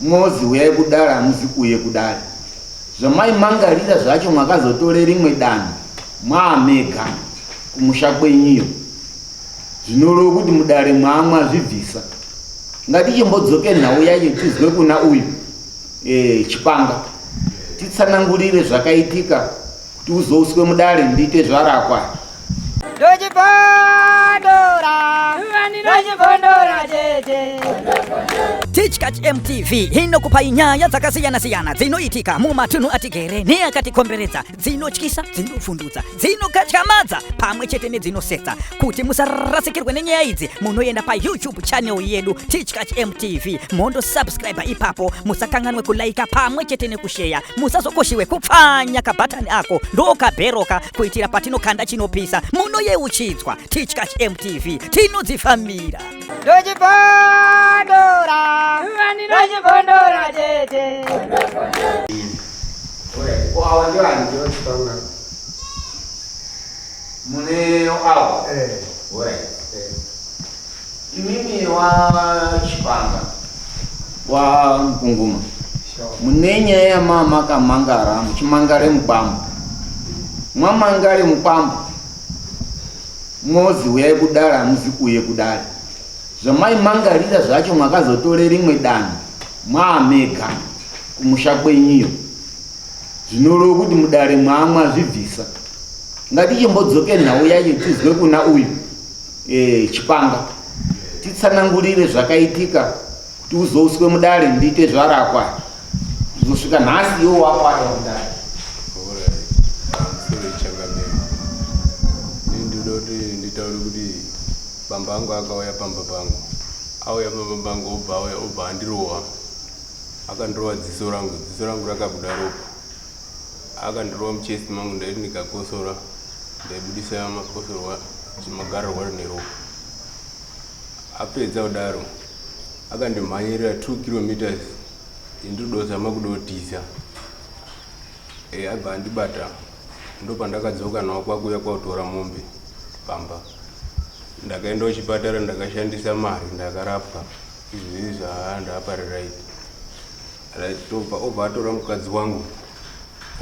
Mozi huyai kudare hamuzi kuuye kudare. Zvamaimangarira zvacho mwakazotore rimwe danho mwaamega kumusha kwenyuyo. Zvinoreva kuti mudare mwaamwazvibvisa. Ngatichimbodzoke nhau yacho tizwe kuna uyu e, Chipanga. Titsanangurire zvakaitika kuti uzouswe mudare ndiite zvarakwa. Tichkach MTV inokupai nyaya dzakasiyana-siyana dzinoitika mumatunhu atigere neakatikomberedza, dzinotyisa, dzinovhundutsa, dzinokatyamadza pamwe chete nedzinosetsa. Kuti musarasikirwe nenyaya idzi, munoenda paYouTube channel yedu Tichkach MTV mondosubscribe ipapo. Musakanganwe kulaika pamwe chete nekusheya. Musazokoshiwe kupfanya kabhatani ako ndokabheroka kuitira patinokanda chinopisa munoyeuchidzwa. Tichkach MTV tinodzifambira. Ndochibondora, ndochibondora tete. Mune awo. Eh. Alright. Imimi wa Chipanga wa Mkunguma mune nyaya yamamakamangara muchimangare mukwambo mwamangare mukwambo mozi huyai kudare hamuzi kuuye kudare zvamaimangarira zvacho mwakazotore rimwe danho mwaamega kumusha kwenyuyo zvinoreva kuti mudare mwaamwazvibvisa ngatichimbodzoke nhau yacho tizwe kuna uyu e, Chipanga titsanangurire zvakaitika kuti uzouswe mudare ndiite zvarakwa kuzosvika nhasi iwo wakwata mudare. Ndinoda kuti nditaure kuti bamba angu akauya pamba pangu, auya pamba pangu obva auya obva andirohwa, akandirova dziso rangu, dziso rangu rakabuda ropa, akandirova muchest mangu, ndaiti ndikakosora ndaibudisa makosorwa magararwa neropa. Apedza kudaro akandimhanyirira 2 kilometers indodozama kudotiza e, abva andibata ndopandakadzoka nawo kwakuya kwakutora mombe pamba ndakaenda kuchipatara ndakashandisa mari ndakarapwa izvi zvaandapari right right tobva obva atora mukadzi wangu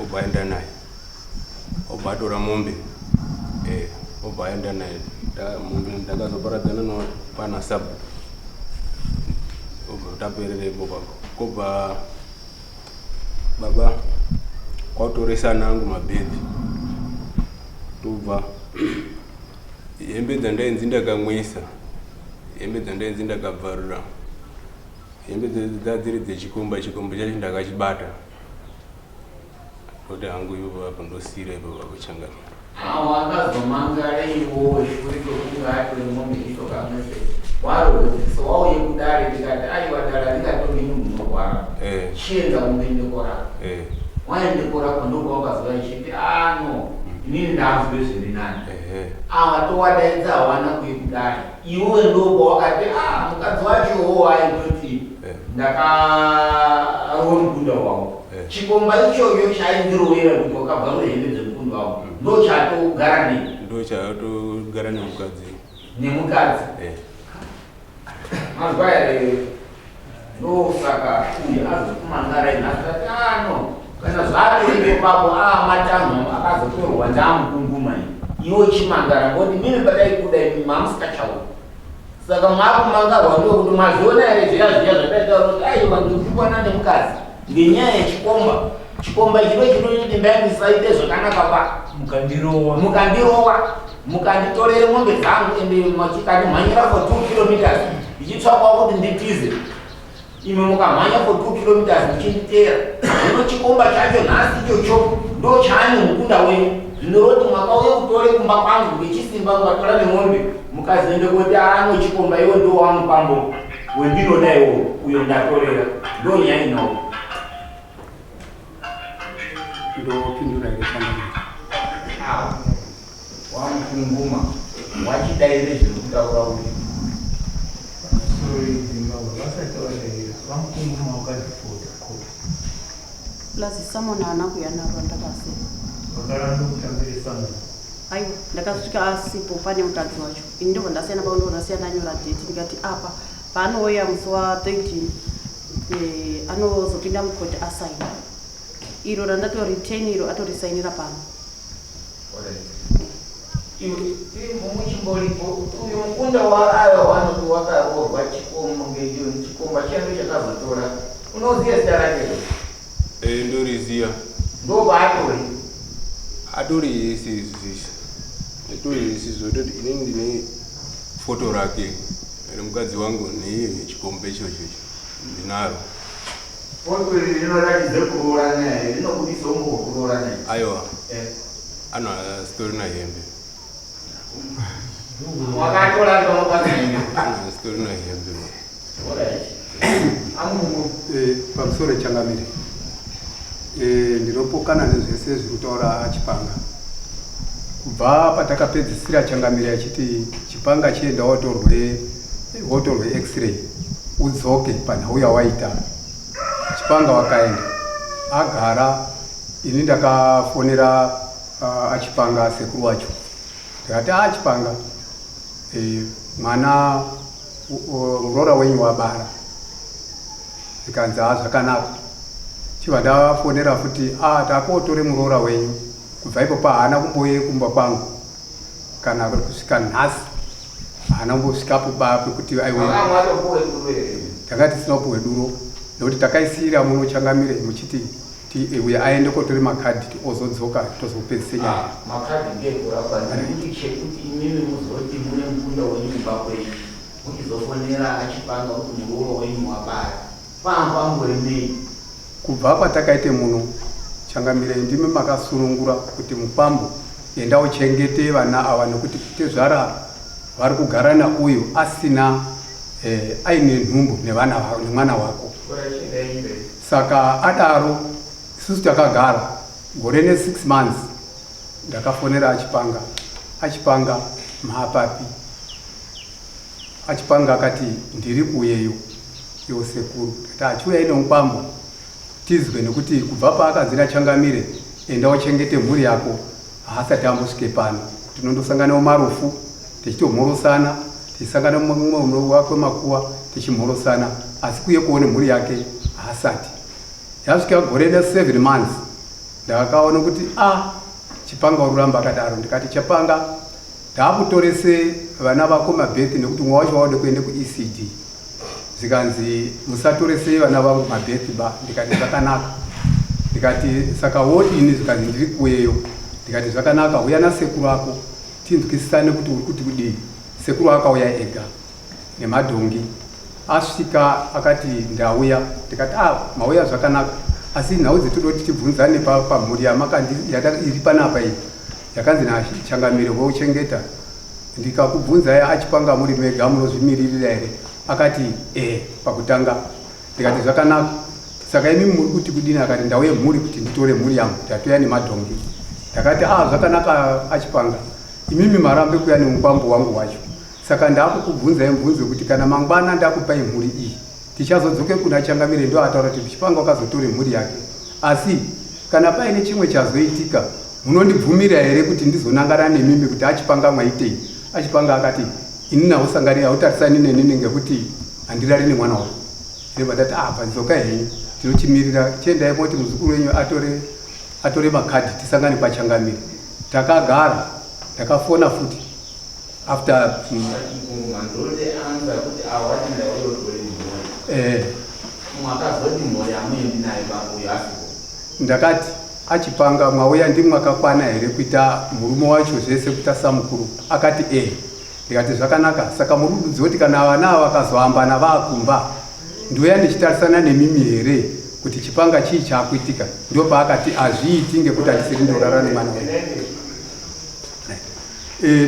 obva aenda naye obva atora mombe eh, obva aenda naye mombe ndakazoparadzana no pana sub obva taperera ipo papo kobva baba kwautoresana angu mabhebhi tobva hembe dzandainzi ndakamwisa hembe dzandainzi ndakabvarura hembe dzadziri dzechikomba chikomba chacho ndakachibata Kuti hangu ivo apo ndosiira ipo pakuchangamira. Awo akazomangara iwowo shure kwekunge atore mombe ichitokamwese warohwedziso wauye kudare ndikati aiwa dare haringatongi munhu unorwara Eh. chienda umboende korapwa Eh. waende korapwa ndokwawakazova ichiti ah no inini ndaanzwe zviri nani Ehe. ava towadaidza hawana kuye kudare iwewe ndokwawakati ah mukadzi wachowo aitoti Eh. ndakarowa mukunda wangu Eh. Chikomba ichocho chaindirovera kuti wakabva hembe dzemukunda wangu mm. ndochatogara nei ndochatogara nemukadzi nemukadzi eh. Mazwa here ndosaka uyu azokumangara nhasi ati ano ah, kana zvaatoive papo a ah, matanho akazotorwa ndamukunguma iwo chimangara ngoti mimi padaikuda imi mamusikachauri Saka maakumangarwa ndokuti mazviona here zviya zviya zvataitaura kuti aiwa ndikutukwana nemukadzi ngenyaya yechikomba chikomba ichi ndochinonditi ndaimusaite zvakanaka pa mukandirowa mukandirowa mukanditorere mombe dzangu ende machikandimhanyira for 2 kilometers ndichitsvakwa kuti nditize Imwe mukamhanya for 2 kilometers muchinditeera. Zvino chikomba chacho nhasi ichocho ndo chaani mukunda wenyu. Zvinoroti mwakauya kutore kumba kwangu ngechisimba mukatora nemombe mukazoende koti ano chikomba iwe ndo wamukwambo wendinoda iwo uyo ndatorera ndo nyaya inowo. Ndopindura here changamire? Awo wamukunguma wachidaire zviri kutaura uyu. Pamusoro yeZimbabwe vasati vadaira VaMukunguma vakadhifota court. Plus summon haana kuuya naro ndakasiya. Vakaramba kutambira summon. Aiwa ndakasvika asipo pane mukadzi wacho ini ndobva ndasiyana pavo ndobva ndasiyana anyora date ndikati apa paanouya musi wa 13 Eh, anozopinda mukoti asaina iro randato retain iro atorisainira pano. Muchimboripo uyu mukunda waayo wanoti wakaroorwa chikomba chiya, ndo chakazotora. Unoziva zita rake? E, ndoriziya. Ndobaatori? Atori yese izvi, atori yese, zvototi inini ndine foto rake remukadzi wangu neiye chikomba ichocho ndinaro. Foto iri rinoratidze kuroora naye, rinobudisa umbo hwekuroora naye? Aiwa. Ano asitorina hembe. Wakatora pamwe hembe? Ano asitorina hembe. Amungu. Pamusoro, changamire, ndinopokana nezvese zviri kutaura Achipanga. Kubva patakapedzisira changamire achiti Chipanga chienda wotorwe x-ray udzoke panhau yawaita, Chipanga wakaenda agara. Ini ndakafonera Achipanga, sekuru wacho, ndikati, "Achipanga, mwana muroora wenyu wabara." Zvikanzi, "Ha, zvakanaka." Chibva ndafonera futi, "A, takotore muroora wenyu." Kubva ipopo haana kumbouye kumba kwangu kana kusvika nhasi, haana kumbosvikapo ba pekuti aiwe. Mwatopuwe duro here? Tanga tisina kupuwe duro nekuti takaisiyira muno changamire muchiti uye aende kotore makadhi, ozodzoka tozopedzise nyaya. Ah, makadhi ngeekurapa. Ndikuti chekuti imimi muzoti mune mukunda wenyu kumba kwenyu, muchizofonera Achipanga kuti muroora wenyu wabara, pamba nei? Kubva kwatakaite muno changamire, ndimi makasunungura kuti mukwambo enda uchengete vana ava, nekuti tezvara vari kugara nauyu asina aine nhumbu nevana nemwana wako. Saka adaro isusu takagara gore ne6 months. Ndakafonera Achipanga, "Achipanga, maapapi?" Achipanga akati, "Ndiri kuuyeyo iwo sekuru." Tati, "Achiuyai nemukwambo tizwe," nekuti kubva paakanzi nachangamire enda uchengete mhuri yako, haasati ambosvike pano. Tinondosangana mumarufu tichitomhorosana, tichisangana mumwe wake makuva tichimhorosana, asi kuye kuone mhuri yake haasati. Yasvika gore ne7 months, ndakaona kuti a ah, Chipanga ururamba akadaro. Ndikati, "Chipanga, ndaakutorese vana vako mabirth nekuti mwe wacho waude kuende kuECD." Zvikanzi, "Musatorese vana vangu mabirth ba." Ndikati, "Zvakanaka." Ndikati, "Saka wodini?" Zvikanzi, "Ndiri kuyeyo." Ndikati, "Zvakanaka, uya nasekuru ako tinzwisisane kuti uri kuti kudii." Sekuru akauya ega nemadhongi. Asvika akati, "Ndauya." Ndikati, "A, mauya zvakanaka, asi nhau dzetoda kuti tibvunzane pamhuri iri panapa iyi yakanzi nachangamire weuchengeta. Ndikakubvunzai, Achipanga, muri mega munozvimiririra here?" Akati, "E, pakutanga." Ndikati, "Zvakanaka, saka imi muri kuti kudini?" Akati, "Ndauye mhuri kuti nditore mhuri yangu, ndatoya nemadhongi." Ndakati, "A, zvakanaka Achipanga, imimi marambe kuya nemukwambo wangu wacho. Saka ndakukubvunzai mubvunzo kuti kana mangwana ndakupai mhuri iyi, tichazodzoke kuna changamire, ndo ataura kuti Chipanga wakazotore mhuri yake. Asi kana paine chimwe chazoitika, munondibvumira here kuti ndizonangana nemimi kuti Achipanga mwaitei?" Achipanga akati, "Inini hausangani, hautarisani nenini ngekuti handirari nemwana wako." Ndobva ndati, "Apa dzoka henyu, tinochimirira. Chiendai moti muzukuru wenyu atore makadhi, tisangane pachangamire." Takagara, ndakafona futi after Mandode anza kuti awati ndauyotore mhuri. Mwakazoti mhuri hamuendi nayo pakuyo asipo? Ndakati, "Achipanga, mwauya ndimwe makakwana here kuita murume wacho zvese, kuita samukuru?" Akati, "E." Ndikati, "Zvakanaka, saka muri kududziwa kuti kana vana ava vakazoambana vaakumba, ndoya ndichitarisana nemimi here kuti Chipanga chii chaakuitika?" Ndo paakati, "Hazviiti ngekuti handisiri ndorara nemwana wenyu."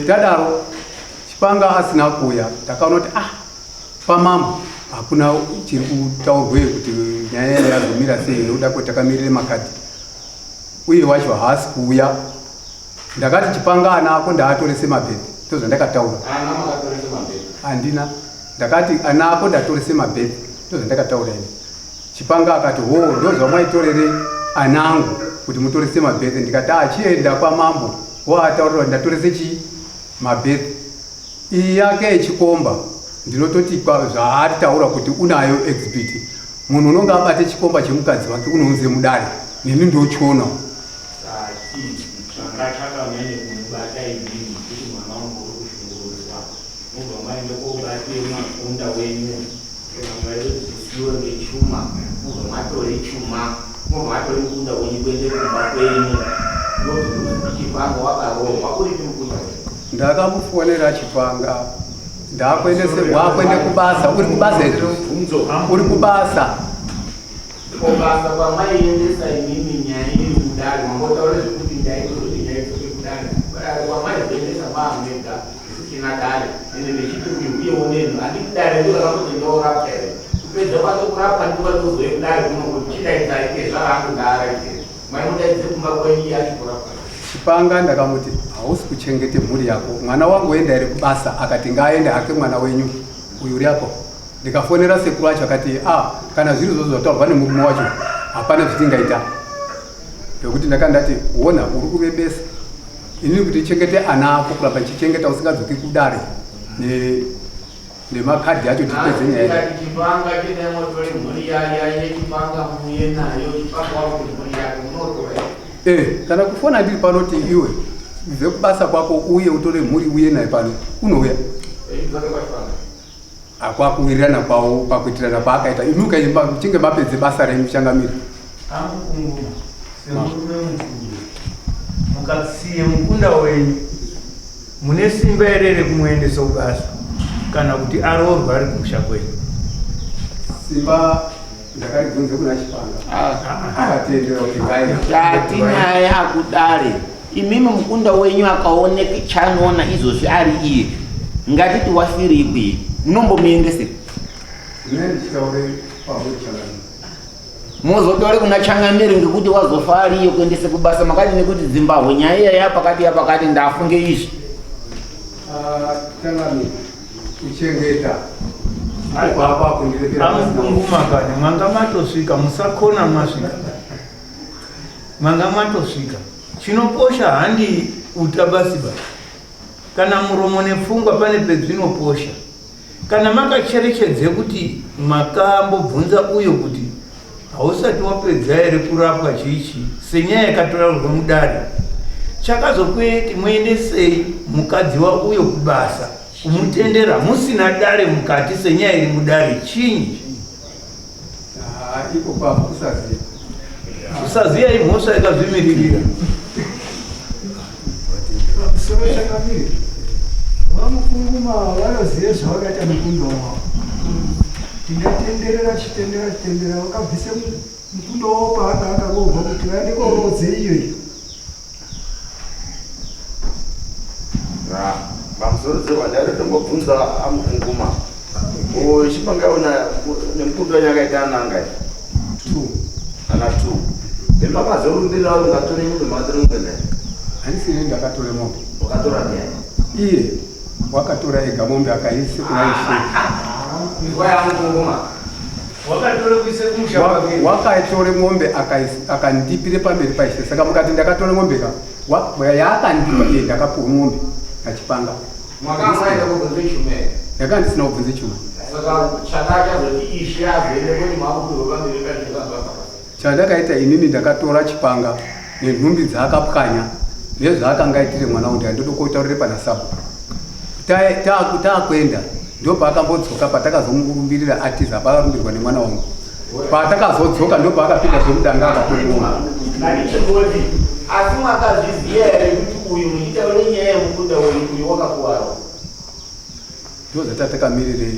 Tadaro Chipanga asina kuuya, ndakaona kuti ah, pamambo hakuna chiri kutaurwei kuti nyaya yazomira sei, nekuda kweti takamirire makadhi uye wacho haasi kuuya. Ndakati, "Chipanga, ana ako ndaatorese mabirth." Ndozvandakataura. Ana makatorese mabirth? Handina. Ndakati, "Ana ako ndatorese mabirth." Ndozvandakataura ini. Chipanga akati, "Ho, ndozvamwaitorere ana angu kuti mutorese mabirth?" Ndikati, "Achienda kwamambo waataurira kuti ndatorese chii mabirth." Iyi yake yechikomba ndinototi zvaataura kuti unayo exhibit. Munhu unonge abate chikomba chemukadzi wake unounze mudare neni ndochionawo. Changa chakanyanya kumubata imimi kuti mwana wangu uri kushungurudzwa mobva maenda kobate mukunda wenyu kana maida kuti zvisiwe ngechuma mobva matore chuma mobva matore mukunda wenyu kuende kumba kwenyu ndozvikuti chipanga wakarohwa uripi mukunda wenyu. Ndakamufonera Chipanga ndakuendese wakuende kubasa uri kubasa izvi uri kubasa Kubasa kwamaiendesa imimi nyaya iri mudare mambotaura zvekuti ndaitoti nyaya idzoke kudare kudare kwamaizoendesa maamega zvisina dare ende ndechiti uyu uyewo nenu handiti dare ndo rakamboti ndoorapwa here kupedza kwake kurapwa ndiko kwandozouye kudare kuno kuti chidaidzai tezvarangu ndaaraite maimudaidze kumba kwenyu iye achikurapwa. Chipanga ndakamuti hausi kuchengete mhuri yako mwana wangu oenda here kubasa akati ngaaende hake mwana wenyu uyu uri apo. Ndikafonera sekuru acho akati ah kana zviri zvozvo zvataurwa nemurume wacho hapana zvitingaita nekuti ndakanga ndati wona uri kurebesa inini kuti chengete ana ako kuramba ndichichengeta usingadzoki kudare nemakadhi acho tipedze nyaya. Ndikati Chipanga chendai motore mhuri yechipanga muuye nayo Chipanga wakuti mhuri yake munotora here? Eh, kana kufona ndiri pano kuti iwe ubve kubasa kwako uye utore mhuri uye naye pano unouya. Idzoke kwaChipanga. Akwakuwirirana kwawo pakuitirana kwaakaita imi ukaimba muchinge mapedze basa renyu changamire. Amukunguma semurume mukuru mukasiye mukunda wenyu mune simba here rekumuendesa kubasa kana kuti aroorwe ari kumusha kwenyu? Simba ndakaribvunze kuna Chipanga akatendera kuti ngaende. Tati nyaya yakudare imimi mukunda wenyu akaoneka chanoona izvozvi ari iye ngatiti wafirikwi munombomuendesera Ndinenge ndichitaure pamuri changamire. Mozotore kuna changamire ngekuti wazofa ariyo kuendese kubasa makati nekuti Zimbabwe nyaya iya yapakati yapakati ndafunge izvi. Changamire kuchengeta kwako kundirekera Amukunguma kani mwanga matosvika musakona masvika mwanga matosvika chinoposha handi utabasiba kana muromo nepfungwa pane pedzinoposha kana makacherechedze kuti makambobvunza uyo kuti hausati wapedza here kurapwa chiichi senyaya yakatorarwa mudare chakazokueti muendesei mukadzi wauyo kubasa kumutendera musina dare mukati senyaya iri mudare chinyi? Iko kwako kusaziva. Kusaziva imhosva yakazvimiririra. Soro chakamira. VaMukunguma vanoziva zvavakaita mukundo wavo. Tingatenderera chitendera chitendera vakabvise mukundo wavo paanga akaroorwa kuti vaende koroodze iyo iyo. Pamusoro dzehwandari tombobvunza amukunguma. Chipangaona nemukundo wenyu akaita ananga Two. Ana two. Emakazorumbira ungatore mombe makatore mombe naye. Handisi ini ndakatore mombe. Wakatora ndiani? Iye wakatora ega mombe akaise kuna ishe. Nguva yamukunguma. Wakatore kuise kumusha kwake. Wakatore mombe akandipire pamberi paishe. Saka mukati ndakatore mombe ka. Yaakandipa iye ndakapuwa mombe nachipanga. Mwakamaenda kubvunze chuma here? Ndakanga ndisina kubvunze chuma. Saka chakachazoti ishe azoende kuti makupiwa pamberi paishe zvazvaka. Chandakaita inini ndakatora chipanga nenhumbi dzaakapwanya nezvaakanga aitire mwana wangu ndikati ndoda pana sabhuku. Taakuenda ndopaakambodzoka patakazomurumbirira atiza paakarumbirwa nemwana wangu. Patakazodzoka ndopaakapinda zvemudanga akatora mombe. Ndandichingoti asi makazviziva here kuti uyu muchitaure nyaya yemukunda uyu uyu wakakuwara? Ndozvatatakamirire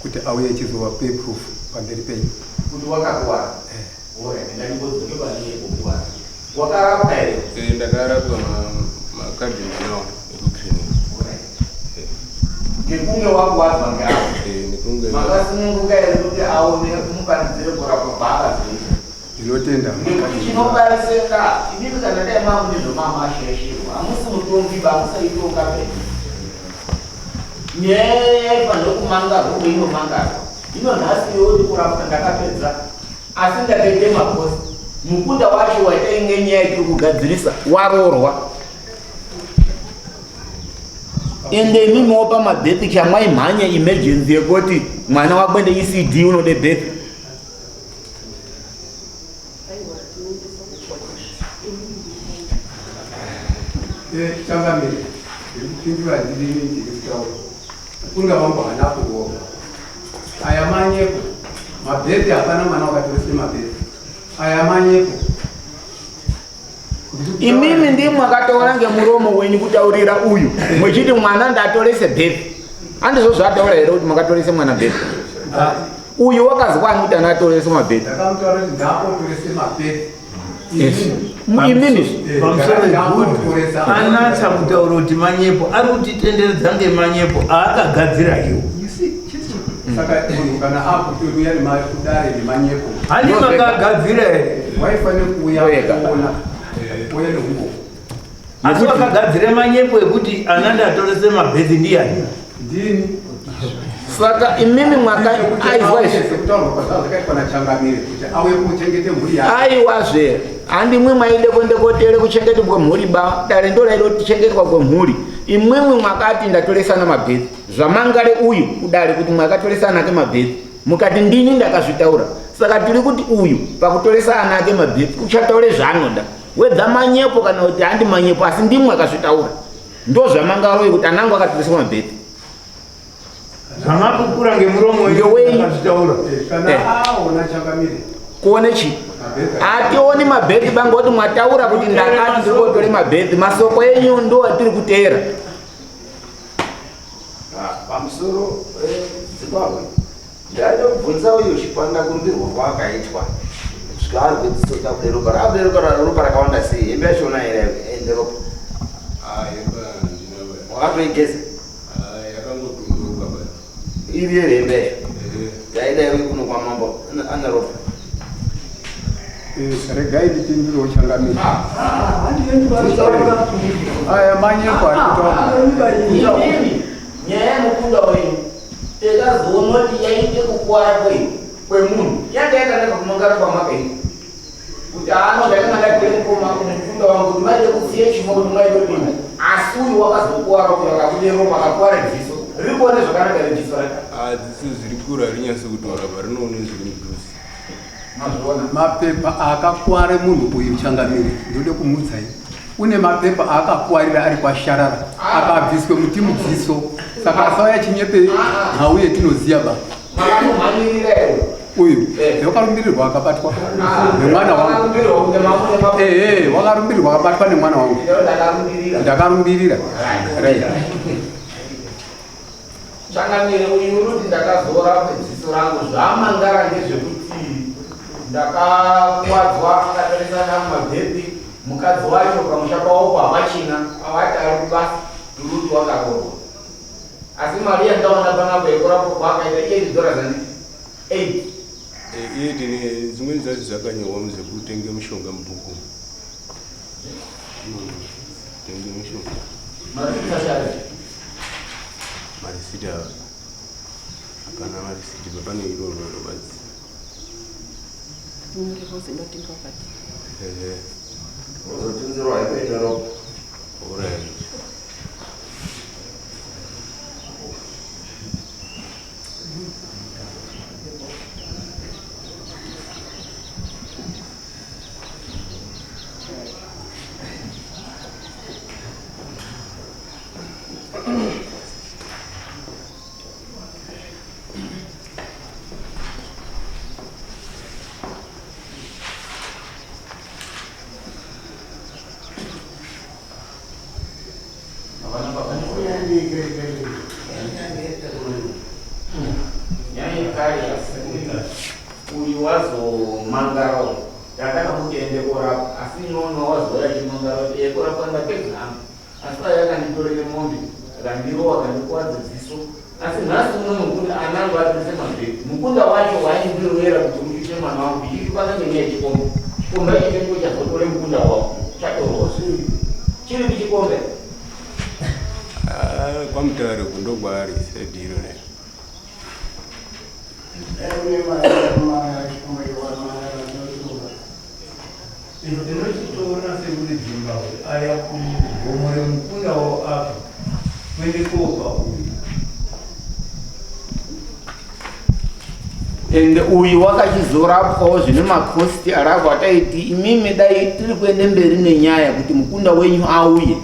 kuti auye achizovape proof pamberi penyu. Kuti wakakuwara? Alright, ndandingodzoke pane yekukuwara. Wakarapwa here? Ndakarapwa makadhi ndinawo ekuclinic. Alright. Ngekunge wakuwadzwa ngawo. Nekunge Makasununguka here kuti aone mupanidzire kurapwa kwaakazoita? Ndinotenda. Ngekuti chinobariseka imimi kana dai mamune zvomamasheshirwa hamusi mutongi ba musaitonga pe. Nyaya yaifanirwa kumangarwa kuinomangarwa. Ino nhasi yoti kurapwa ndakapedza asi ndakaite makosi. Mukunda wacho waitainge nyaya yetiri kugadzirisa waroorwa. Ende imimi wopa mabhethi chamwaimhanya emergency yekuti mwana wakwende ECD unode bhethi. Changamire, ndiri kupindura ndiri ndiri kutaura. Mukunda wangu haana kuroorwa. Aya manyepo. Mabhebhi hapana mwana wakatorese mabhebhi. Aya manyepo. Imimi ndimwi mwakataura ngemuromo wenyu kutaurira uyu mwechiti mwana ndatorese bhebhi. Handizvo zvataura here kuti makatorese mwana bhebhi? Uyu wakazwa ani kuti ana atorese mabhebhi? Ndakamutaura kuti ndaakotorese mabhebhi. Imimi Pamusoro pegudu anatsa kutaura kuti manyepo ari kutitenderedza ngemanyepo aakagadzira iwo. Saka munhu kana akutouya kudare nemanyepo. Handi makagadzira here? Waifanira kuuya kuona uye neumbo. Asi wakagadzira manyepo ekuti ana ndatorese mabhedhi ndiyani? Ndini. Saka imimi mwaka aizwa izvi. Sekutaurwa kwazvanga zvakaitwa naChangamire kuti auye kuchengete mhuri yake. Aiwazve handimwi mwaide kuende kotere kuchengetwa kwemhuri ba dare ndoraide kuchengetwa kwemhuri imwimwi mwakati ndatoresana mabhedhi zvamangare uyu kudare kuti mwakatoresana ake mabhedhi mukati ndini ndakazvitaura saka tiri kuti uyu pakutoresa ana ake mabhedhi uchataure zvaanoda wedza manyepo kana kuti handi manyepo asi ndimwe akazvitaura ndozvamangaro uyu kuti anangu akatoreswa mabhedhi Zvamapupura ngemuromo wenyu Ngewenyu. akazvitaura. Kana aona Changamire. Kuone chi? Hationi mabhedhi banga kuti mwataura kuti ndakati ndiri kotore mabhedhi masoko enyu ndo atiri kuteera. Pamusoro Zimbabwe ndaida kubvunza uyu chipanda kurumbirwa kwaakaitwa kusvika ari kwedziso tabude ropa rakabude ropa ropa rakawanda sei hembe yachona here ende ropa wakatoigeza Yakangotunduka basi. Iri here hembe yacho yaida iwe kuno kwamambo ane ropa. Regai ndipindurewo Changamire. Aya manyepo ari kutaura. Imimi nyaya yemukunda wenyu takazoona kuti yaite kukuwara kwei kwemunhu yanga yakanaka kumangara kwamakaita kuti ano ndakanga ndagere mukoma mukunda wangu kuti maide kusiye chimwe kuti maide kudini asi uyu wakazokuwara uyu akabude ropa akakuwara dziso riri kuona zvakanaka here dziso rake? Ah, dziso zviri kure harinyatsi kutaura pa rinoone zviri mudhuze. Mazviona. Mapepa akakuwara munhu uyu Changamire ndode kumuudzai une mapepa aakakuwarira ari kwasharara akabviswe muti mudziso saka asauya chinyepe nhau yetinoziya ba Makatomhanyirira here? uyu wakarumbirirwa akabatwa nemwana wangu ehe wakarumbirirwa akabatwa nemwana wangu ndakarumbirira right Changamire uyu uri kuti ndakazora dziso rangu zvamangara ndezvekuti ndakakuwadzwa akatarisana mumabhebhi mukadzi wacho pamusha pawopo hapachina avati ari kubasa ndiri kuti wakaroorwa asi mari yandaona panapo yekurapwa kwaakaita iye dhora zanditi 8 Iye tine dzimweni dzacho dzakanyorwa muzekutenge mushonga mubhuku. Tenge mushonga. Marisiti ashari. Marisiti ava. Hapana marisiti pane iroro robadzi. Ehe. Uzotunzirwa hembe ine ropa. Alright. Nyaya yekare yasikuita uyu wazomangarawo ndakakamuti ende korapwa asi nono wazouya achimangara kuti ekorapwa ndapedza hangu asi vaya akanditorere mombe akandirowa akandikuwadza dziso asi nhasi uno mukunda anangu atoise mabhegi mukunda wacho waindirovera kuti uchiite mwana wangu ichikwana ngenyaya yechikombe chikombe icho chengo chazotore mukunda wako chatorowa chiri kuchikombe Ah, kwamutare uku ndokwaari said iro ne. Tinochitoona sekuti Zimbabwe aya kugomo remukunda waapa kuende kopa uyu. Ende uyu wakachizorapwawo zvine makosti arapwa taiti imimi dai tiri kuende mberi nenyaya kuti mukunda wenyu auye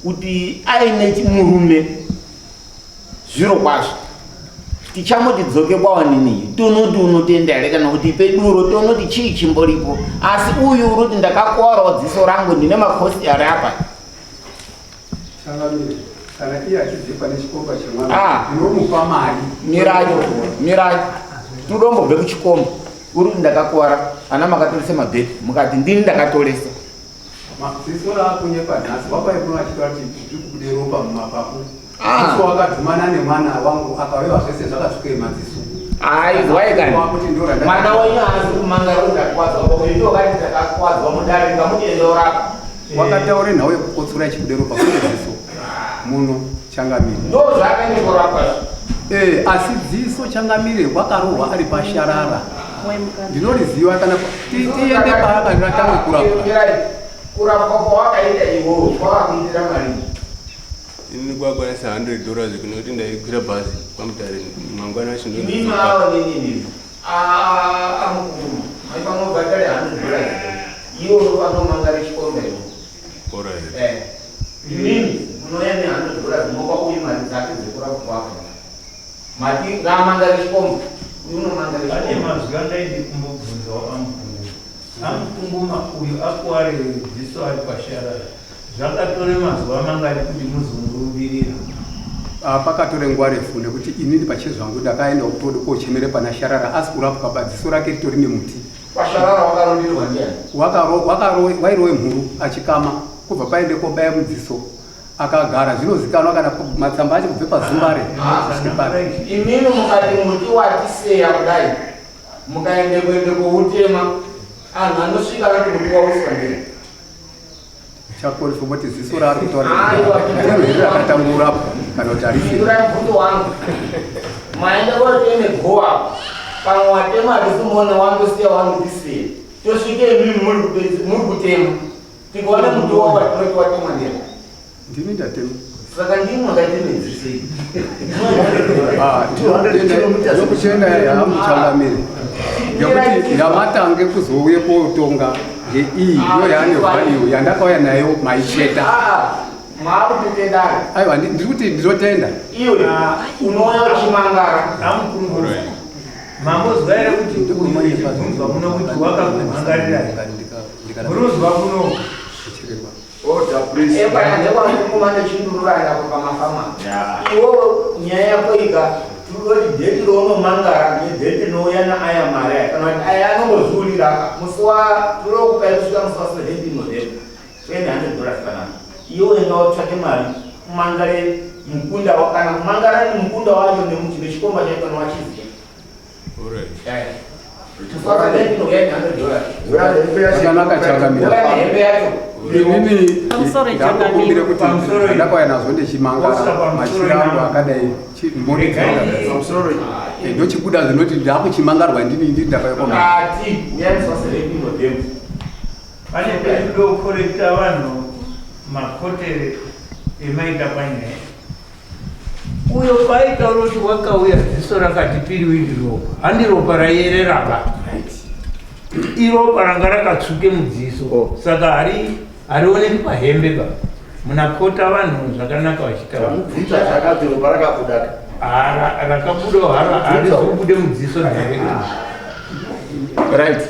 kuti aine chimurume zviro kwazvo tichamuti dzoke kwawanini tonoti unotenda here kana kuti peduro tonoti chii chimboripo asi uyu uri kuti ndakakwarawo dziso rangu ndine makosti ari apa Changamire, kana iye achidzipwa nechikomba chemwana ah. ndinomupa mari. Mirai, mirai. Tudombobve kuchikomba. Uri kuti ndakakuvara, ana makatoresa mabheki, mukati ndini ndakatoresa. Ziso raakunyepa nhasi, wapai kuno achitaura kuti ndiri kubude ropa mumapapu. Ah. Ziso wakadhumana nemwana wangu akauya zvese zvakatsvuke madziso. Aizwai kani. Mwana wenyu haasi kumangara kuti ndakuvadzwa, uyu ndiwo kati ndakakuvadzwa mudare, ngamuti orapa. Wakataure nhau yekukotsora ichibude ropa kune dziso muno changamire. Ndo zvaakaenda korapwa. Eh, asi dziso changamire wakarohwa ari pasharara. Ndinoriziva kana tiende paakatanga kurapwa. Kurapwa kwawakaita iwewe kwakakuitira mari. Ini kwakwanisa 100 dollars kune kuti ndaikwira bhazi kwaMutare mangwana acho ndo. Mimi awo nini amukuru maifanira kubhadhara 100 dollars iwe unofanira kumangara chikomba iwe. Alright. Eh. Imimi munouya ne 100 dollars mopa uyu mari dzake dzekurapwa kwake. Mati ngaamangare chikomba. Uyu unomangara Pane chikomba. mazwi andaidi kumbobvunzawo amukuru. Amukunguma uyu akuware dziso ari pasharara. Zvakatore mazuva mangani kuti muzomurumbirira? Ah, pakatore nguva refu nekuti inini pachezvangu ndakaenda kutodo kochemere pana Sharara asi kurapwa padziso rake ritori nemuti. Pasharara wakarumbirirwa ndiani? Wairowe mhuru achikama kubva paende kobaya mudziso akagara zvinozikanwa kana matsamba acho kubve pazumbare kusvike papi. Imimi mukati muti watiseya kudai mukaende kuende koutema anhu anosvika anoti muti wauswa ndiani? Chakori somoti ziso raari kutaura ndiro here rakatangurapo kana kuti harisi. Pindurai mubvunzo wangu. Maenda koteme gowa pamwe watema harisi muone wandosiya wandisiya. Tosvike imimi muri muri kutema. Tikaona muti wako watinoti watema ndiyani? Ndini ndatema. Saka ndimi makatema dziso iri. Ah, ndinokuchenda yamuchangamire ngekuti yamatange kuzouye kotonga ngeiyi ndiyo yaane value yandakauya nayo maicheta. Maakutotendana. Aiwa ndiri kuti ndinotenda. Iwe unouya uchimangara. Amukuru. Mambozwa here kuti uyu echibvunzwa muno kuti wakakumhangarirai? Murozwa kuno. Order please. Epana ndekwamukumana chindururana pamafama. Iwewe nyaya yako ika tinoti dheti raunomangara nedheti rinouya naaya mari aya kana kuti aya anongozviurira musi wa tinokupai kusvika musi wa 17 November toenda 100 dollars panapa iwe enda utsvake mari umangare mukunda kana kumangara mukunda wacho nemuti nechikomba chacho kana wachiziva Zvakanaka changamire. Inini ndakukumbira kuti ndakauya nazvo ndechimangara machira angu akadai ndochibuda zvinoti ndakuchimangarwa ndini ndini ndakauya kwa Pane pekudokorekta vanhu makotere emaita panyaya. Uyo paaitaura kuti wakauya ziso rakati piriwiri ropa, handi ropa raiyerera ba. Iropa ranga rakatsvuke mudziso, oh. Saka hari harioneki pahembe ba. Munakota vanhu zvakanaka vachitaura. Mubvunza chakati ropa rakabuda. Ah, rakabuda harizobude mudziso direct. Right.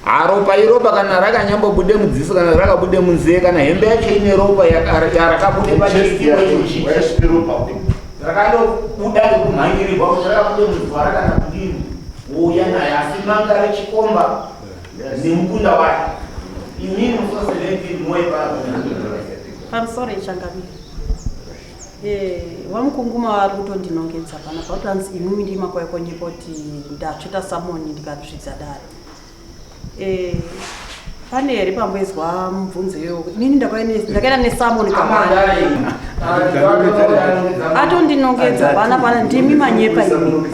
Haropa iropa kana rakanyambobude mudziso kana rakabude munzee kana hembe yacho ine ropa yarakabude pachiitiko ichochi rakandobuda nekumhanyirirwa kuti rakabude mudzwara kana kudini wouya naye asi manga rechikomba nemukunda wake imini musi wa 17 moye pamusoro ichangamire eh, vamukunguma vari kutondinongedza pana pakuti imimi ndima kwaikonyepa kuti ndatsveta samoni ndikazvidza dare Eh, pane here pamboizwa mubvunzo iyoyo inini ndakaenda nesamoni atondinongedza pana pana ndimi manyepa imi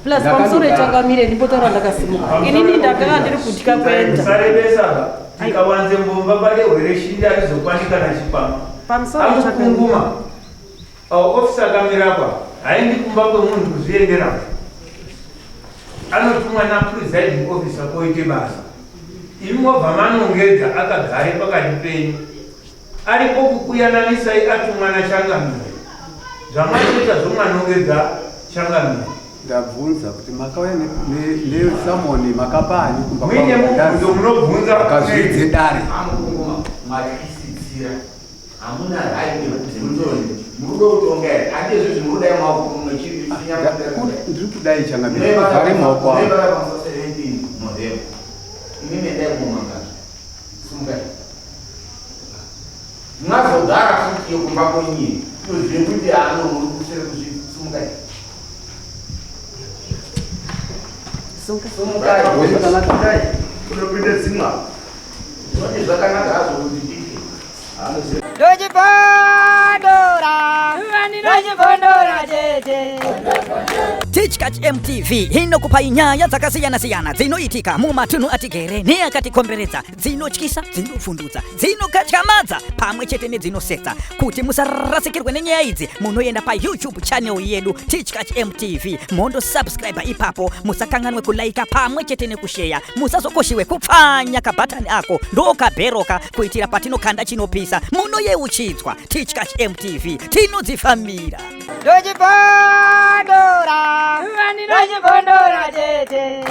plus pamusoro echangamire ndimbotaura ndakasimuka inini ndakanga ndiri kutya kuenda tikawanze mbomba padehwe reshinda rizokwani kana chipama pamusoro akukunguma ofisa akamira apa haendi kumba kwemunhu kuzviendera. Anotumwa napresiding officer koite basa. Imi mobva manongedza akagare pakati penyu. Aripo kukuyananisai atumwa nachangamire. Zvamatoita zvomanongedza changamire. Ndabvunza kuti makauya nesamoni makapa ani kumba Muine mubvunzo munobvunza kazvidze dare. Matyisidzira hamuna right yekuti mutonde. Muri kuda kutonga here? Handizvo izvi muri kudai maoko muchifinya. Ndiri kudai changamire. Vhare maoko avo. Munoibata pa 17 November. Imi endai kumangazvo. Simukai. Mwazogara futi iyo kumba kwenyu. Tozive kuti ano muri kusere kuzvisimukai. Simukai. Zvakanaka. Unopinda dzimwa. Zvoti zvakanaka hazvo kuti ndike. Ndochibondora, ndochibondora chete. Tichkach MTV inokupai nyaya dzakasiyana-siyana dzinoitika mumatunhu atigere neakatikomberedza, dzinotyisa, dzinovhundutsa, dzinokatyamadza pamwe chete nedzinosetsa. Kuti musarasikirwe nenyaya idzi, munoenda paYouTube channel yedu Tichkach MTV mondosubscribe ipapo. Musakanganwe kulaika pamwe chete nekusheya. Musazokoshiwe kupfanya kabhatani ako ndokabheroka kuitira patinokanda chinopisa munoyeuchidzwa. Tichkach MTV tinodzifambira. Ndochibondora, ndochibondora chete.